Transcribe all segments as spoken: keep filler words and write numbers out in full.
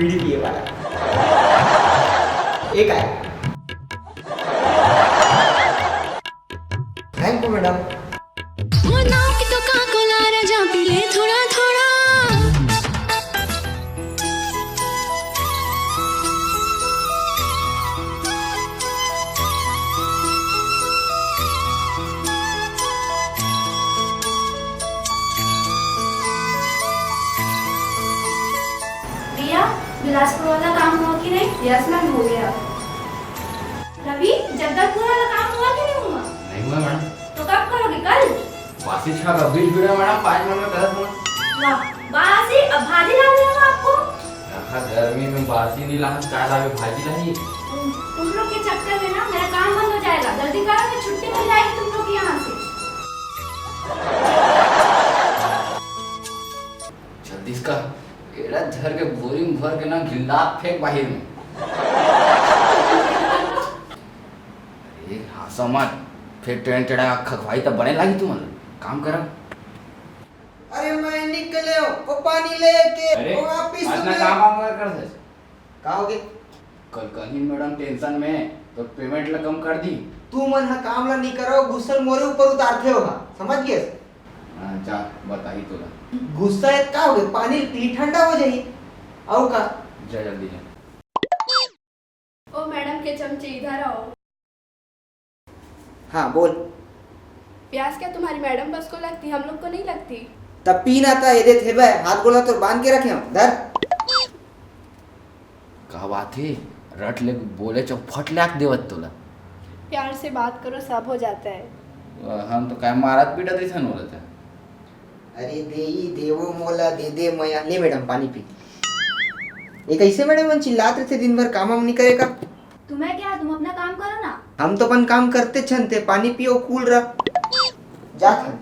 बीड़ी पिए वाला। एक आए। Thank you madam. वो नाम की तो कोका कोला राजा पी ले थोड़ा थोड़ा। भैया, बिलासपुर वाला काम हुआ कि नहीं? यस मैम, हो गया। रवि, जगदलपुर वाला काम हुआ कि नहीं हुआ? नहीं हुआ मैडम। तो कब करोगे, कल? बासी छा का बीस जुड़ा मैडम, पाँच मिनट में करत हूँ। वाह, बासी, अब भाजी ला देगा आपको। यहाँ गर्मी में बासी नहीं लाना, चाय लावे भाजी लाही। तुम, तुम लोग के चक्कर में ना मेरा काम बंद हो जाएगा। जल्दी करो, मैं छुट्टी मिल जाएगी तुम लोग के यहाँ से। छत्तीस का एड़ा धर के बोरी में भर के ना घिल्लात फेंक बाहिर में। अरे हाँसो मत, फिर टेढ़ा टेढ़ा खखवाई तब बने लागी तुमन। काम करा। अरे मैं निकले हो, वो पानी लेके, अरे, वो वापिस अपना तुम्हें काम वाम कर, कर दे। का हो गे? कल कहीं मैडम टेंशन में तो पेमेंट ला कम कर दी। तुमन ह काम ला नहीं करो, गुस्सा मोरे ऊपर उतारथे हो हा, समझ गेस? हाँ, जा, बताही तोला। गुस्सा एक का हो गे? पानी पी, ठंडा हो जाही। अउ का? जा जल्दी जा। ओ मैडम के चमचे, इधर आओ। हाँ, बोल। प्यास क्या तुम्हारी मैडम बस को लगती, हम लोग को नहीं लगती। तब पी ना, त एदे थे बे, हाथ गोला तो बांध के रखे हो, धर। का बात है, रट ले, बोले चो फट लाग देवत तोला। प्यार से बात करो, सब हो जाता है। हम तो काय मारत पीटत ऐसा बोलत है। अरे दे ही देवो मोला, दे दे मया। ले मैडम, पानी पी। ये कैसे मैडम मन चिल्लात रहते दिन भर, काम वाम नहीं करे का? तुम्हें क्या, तुम अपना काम करो ना। हम तो अपन काम करते छन, ते पानी पियो, कूल रह। जात हन।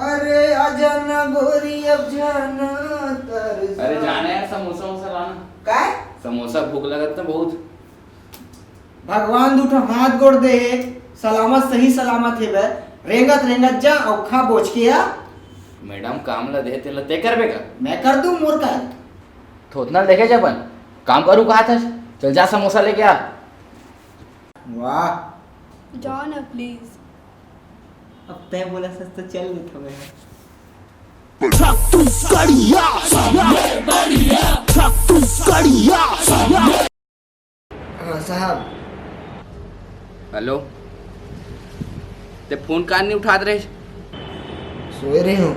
अरे आजा ना गोरी, अब जाना तरसा। अरे जाना यार, समोसा वोसा लाना। काय? समोसा भूख लगत ना बहुत। भगवान दू ठो हाथ गोड़ दे हे, सलामत, सही सलामत हे बे। रेंगत रेंगत जा अउ खा बोझ के आ। मैडम काम ला दे, तेला ते करबे का? मैं कर दूं, मोर का है? थोथना देखे जब अपन काम करू कहा था, चल जा समोसा लेके आ। वाह। जाओ ना प्लीज। अब तय बोला सच तो चल लेता मैं। छत्तीसगढ़िया, छत्तीसगढ़िया। हाँ साहब। हेलो, ते फोन कान नहीं उठात रहे? सोए रहे हूँ।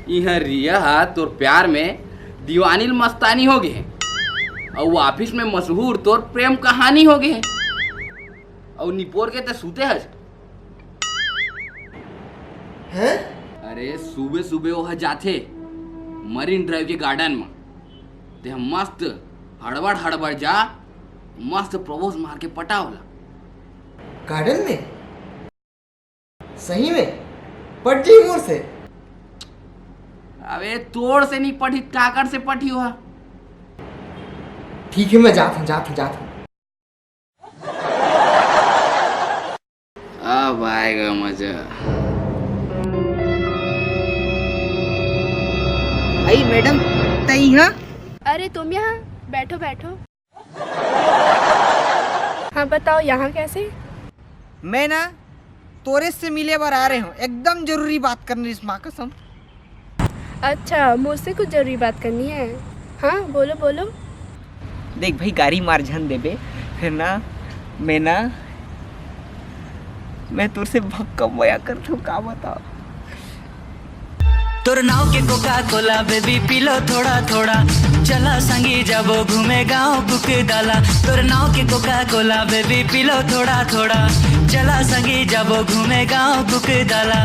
इहाँ रिया हा तोर प्यार में दीवानी ल मस्तानी हो गे हे, अउ ऑफिस में मशहूर तोर प्रेम कहानी हो गे हे, अउ निपोर के ते सूते हस। हैं? अरे सुबह सुबह वो ह जाथे मरीन ड्राइव के गार्डन में, ते ह मस्त हड़बड़ हड़बड़ जा, मस्त प्रपोज मार के पटा ओला। गार्डन में? सही में? पट जाही मोर से? अबे तोर से नहीं पटही, काकर से पटही हो? ठीक है, मैं जात हूँ, जात हूँ, जात हूँ। अब आएगा मजा। आई मैडम, तई हाँ? अरे तुम यहाँ बैठो, बैठो। हाँ बताओ, यहाँ कैसे? मैं ना तोरे से मिले बर आ रहे हूँ, एकदम जरूरी बात करनी इस माँ कसम। अच्छा, मुझसे कुछ जरूरी बात करनी है? हाँ बोलो बोलो। देख भाई, गारी मार झन देबे, फिर ना मैं ना मैं तोर से भक्कम मया करथूँ, का बताओ। तोर नाव के कोका कोला बेबी पी लो थोड़ा थोड़ा। चला संगी जाबो घूमे गाँव कुकदाला। तोर नाव के कोका कोला बेबी पी लो थोड़ा थोड़ा। चला संगी जाबो घूमे गाँव कुकदाला।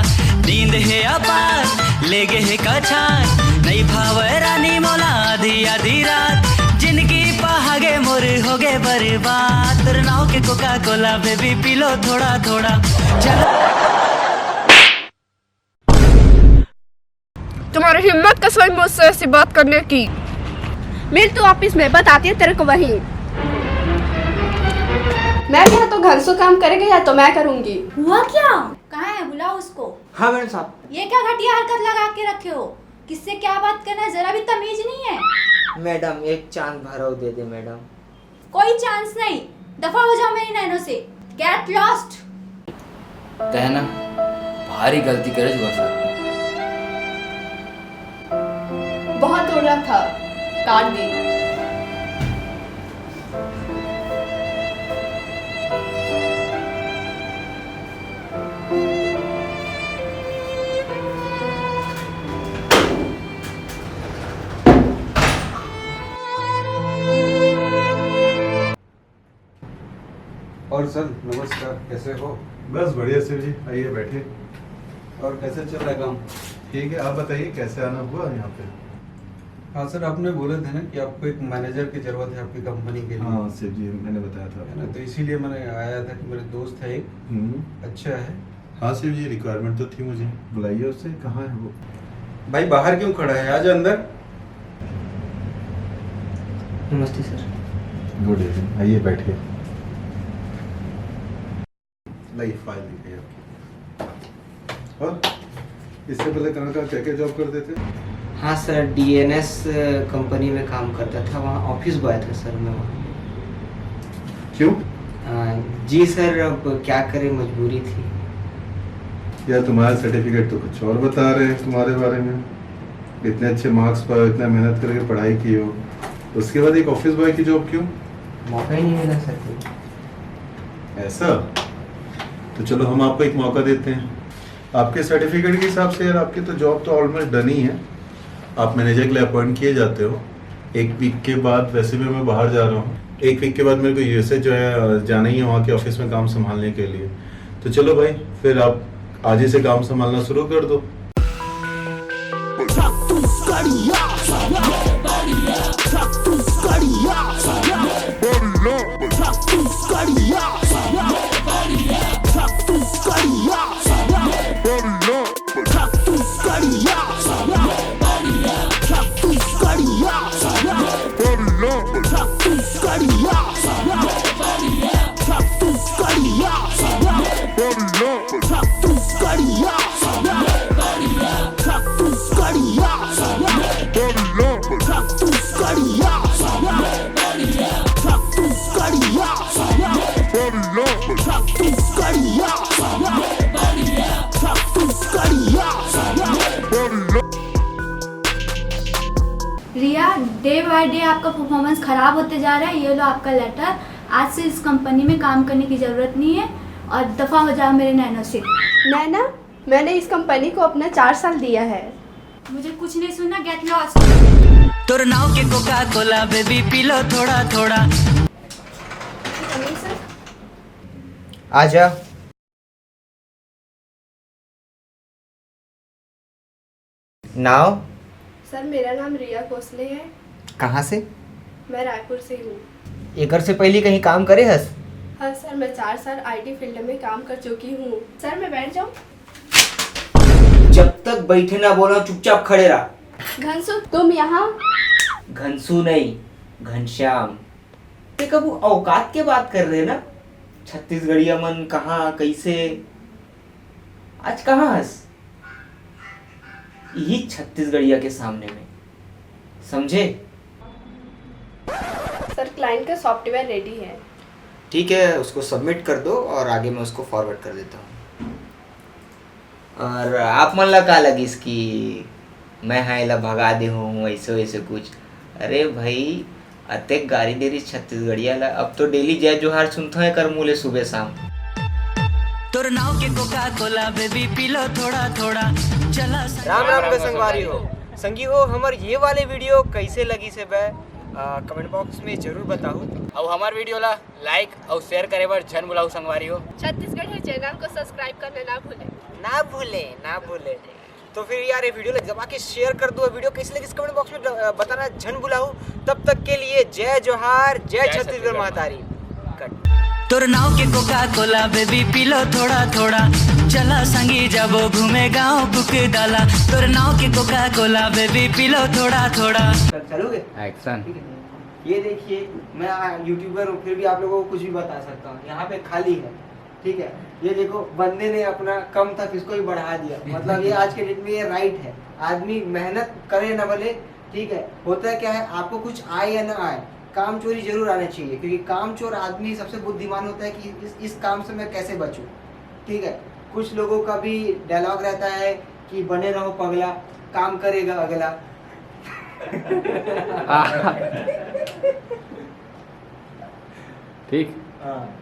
नींद हे अपार, लेगे हे कछार। नहीं भावे रानी मोला आधी आधी रात। जिंदगी पहागे मोर होगे बर्बाद। तोर नाव के कोका कोला बेबी पी लो थोड़ा थोड़ा। चला। तुम्हारी हिम्मत कैसे हुई मुझसे ऐसी बात करने की? मिल तू ऑफिस में, बताती है तेरे को वहीं। मैं क्या तो घर से काम करेगा या तो मैं करूंगी। हुआ क्या? कहाँ है? बुलाओ उसको। हाँ मैडम साहब। ये क्या घटिया हरकत लगा के रखे हो? किससे क्या बात करना है, जरा भी तमीज नहीं है। मैडम, एक चांस भरव दे दे मैडम। कोई चांस नहीं, दफा हो जाओ मेरी नैनों से। Get lost. तैं ना भारी गलती करे बरसात। बहुत तोड़ रहा था, काट दी। और सर, नमस्कार, कैसे हो? बस बढ़िया शिव जी, आइए बैठिए। और कैसे चल रहा है काम? ठीक है, आप बताइए, कैसे आना हुआ यहाँ पे? हाँ सर, आपने बोले थे ना कि आपको एक मैनेजर की ज़रूरत है आपकी कंपनी के लिए। हाँ शिव जी, मैंने बताया था आपको। है ना, तो इसीलिए मैंने आया था कि मेरे दोस्त है एक, हम्म। अच्छा है। हाँ शिव जी, रिक्वायरमेंट तो थी मुझे। बुलाइए उसे, कहाँ है वो? भाई, बाहर क्यों खड़ा है, आ जा अंदर। नमस्ते सर। गुड इवनिंग, आइए बैठिए। लाइए, फाइल दिखाइए आपकी। और इससे पहले कहाँ कहाँ क्या क्या जॉब करते थे? हाँ सर, डीएनएस कंपनी में काम करता था, वहाँ ऑफिस बॉय था सर मैं वहाँ। क्यों? आ, जी सर, अब क्या करें, मजबूरी थी। यार, तुम्हारा सर्टिफिकेट तो कुछ और बता रहे हैं तुम्हारे बारे में। इतने अच्छे मार्क्स पाए, इतना मेहनत करके पढ़ाई की हो, उसके बाद एक ऑफिस बॉय की जॉब क्यों? मौका ही नहीं मिला सर कोई। ऐसा? तो चलो, हम आपको एक मौका देते हैं। आपके सर्टिफिकेट के हिसाब से यार, आपकी तो जॉब तो ऑलमोस्ट डन ही है। आप मैनेजर के लिए अपॉइंट किए जाते हो। एक वीक के बाद, वैसे भी मैं बाहर जा रहा हूँ, एक वीक के बाद मेरे को यूएसए जो है, जाना ही है वहाँ के ऑफिस में काम संभालने के लिए। तो चलो भाई, फिर आप आज ही से काम संभालना शुरू कर दो। छत्तीसगढ़िया, छत्तीसगढ़िया, छत्तीसगढ़िया, छत्तीसगढ़िया, छत्तीसगढ़िया। छत्तीसगढ़िया, छत्तीसगढ़िया, छत्तीसगढ़िया, छत्तीसगढ़िया, छत्तीसगढ़िया, छत्तीसगढ़िया, छत्तीसगढ़िया, छत्तीसगढ़िया, छत्तीसगढ़िया। रिया, डे बाय डे आपका परफॉर्मेंस खराब होते जा रहा है। ये लो आपका लेटर, आज से इस कंपनी में काम करने की जरूरत नहीं है और दफा हो जाओ मेरे नैनों से। नैना, मैंने इस कंपनी को अपना चार साल दिया है। मुझे कुछ नहीं सुनना, गेट लॉस्ट। तोर नाव के कोका कोला बेबी पी लो थोड़ा थोड़ा। आजा। नाव? सर, मेरा नाम रिया खोसले है। कहाँ से? मैं रायपुर से हूँ। एकर से पहले कहीं काम करे हस? हाँ सर, मैं चार साल आईटी फील्ड में काम कर चुकी हूँ। सर, मैं बैठ जाऊँ? जब तक बैठे ना बोला, चुपचाप खड़े रहा। घनसू, तुम यहाँ? घनसू नहीं, घनश्याम। ते कभू औकात के बात कर रहे ना? छत्तीसगढ़िया मन कहाँ, कैसे? आज कहाँ हस? यही छत्तीसगढ़िया के सामने में, समझे? सर, क्लाइंट का सॉफ्टवेयर रेडी है। ठीक है, उसको सबमिट कर दो और आगे मैं उसको फॉरवर्ड कर देता हूँ। और आप मन ला का लगिस कि मैं हा एला भगा दे हूँ, ऐसे वैसे कुछ? अरे भाई, अतेक गारी दे रहिस छत्तीसगढ़िया ला, अब तो डेली जय जोहार सुनथो एकर मुँह ले सुबह शाम। तोर नाव के कोका कोला बेबी पी लो थोड़ा थोड़ा, चला संग-। राम राम बे संगवारी हो। संगी हो, हमर ये वाले वीडियो कैसे लगिस हे बे, कमेंट बॉक्स में जरूर बताओ। अउ हमर वीडियो ला लाइक अउ शेयर करे बर झन भुलाहू संगवारी हो। छत्तीसगढ़िया चैनल को सब्सक्राइब करना ना भूले। ना भूले, ना भूले। तो फिर यार, ये वीडियो ला दबा के शेयर कर दो। वीडियो कैसे लगिस कमेंट बॉक्स में ब-, बताना झन भुलाहू। तब तक के लिए जय जोहार, जय जय छत्तीसगढ़ छत्तीसगढ़ महतारी। कट। तोर नाव के कोका कोला बेबी पी लो थोड़ा थोड़ा, चला संगी जाबो घूमे गाँव कुकदाला। तोर नाव के कोका कोला बेबी पी लो थोड़ा थोड़ा। चलोगे? एक्शन। ठीक है। ये देखिए, मैं यूट्यूबर हूँ, फिर भी आप लोगों को कुछ भी बता सकता हूँ। यहाँ पे खाली है, ठीक है। ये देखो, बंदे ने अपना कम था, किसको ही बढ़ा दिया। मतलब, ये आज के डेट में ये राइट है। आदमी मेहनत करे ना भले, ठीक है, होता है क्या है, आपको कुछ आए या ना आए, काम चोरी जरूर आना चाहिए, क्योंकि काम चोर आदमी सबसे बुद्धिमान होता है कि इस, इस काम से मैं कैसे बचूं। ठीक है, कुछ लोगों का भी डायलॉग रहता है कि बने रहो पगला, काम करेगा अगला। ठीक। हाँ।